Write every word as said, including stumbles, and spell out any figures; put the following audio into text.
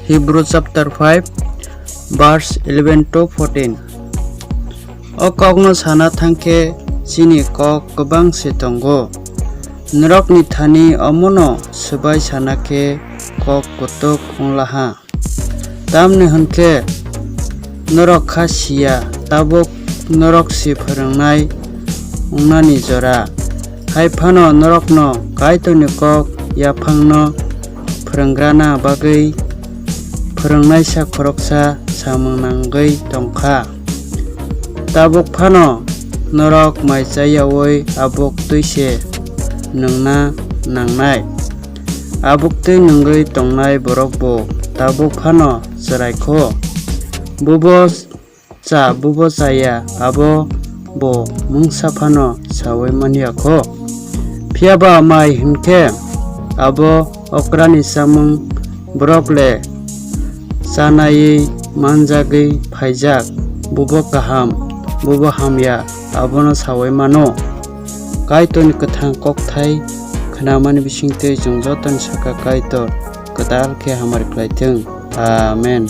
Hebrew chapter five, verse eleven to fourteen. O kokno sana thang khe chini kok kwbang se tongo. Norokni thani omono swbai sana khe kok kutuk wng laha. Tamni hwn khe norok kha si ya, tabuk norok se phrwngnai wngnani jora. Hai phano norokno Kaitorni kok yaphangno phrwnggrana bagwi phrwngnaisa khoroksa samung nangwi tong kha. Tabuk phano norok mai cha yaui abuk twi se nwngna nangnai. Abuk twi nwngwi tongnai borok bo tabuk phano chwrai kho. Bubo cha, bubo cha ya, abo bo mungsa phano saui man ya kho. Phiya ba mai hwn khe abo okrani chamung borok le chanaiwi manjagwi phaijak, bubo kaham, bubo hamya, abono saui mano. Kaitorni kwthang kokthai khnamani bisingtwi chwng jotoni saka Kaitor kwtal khe hamari khlai thung. Amen.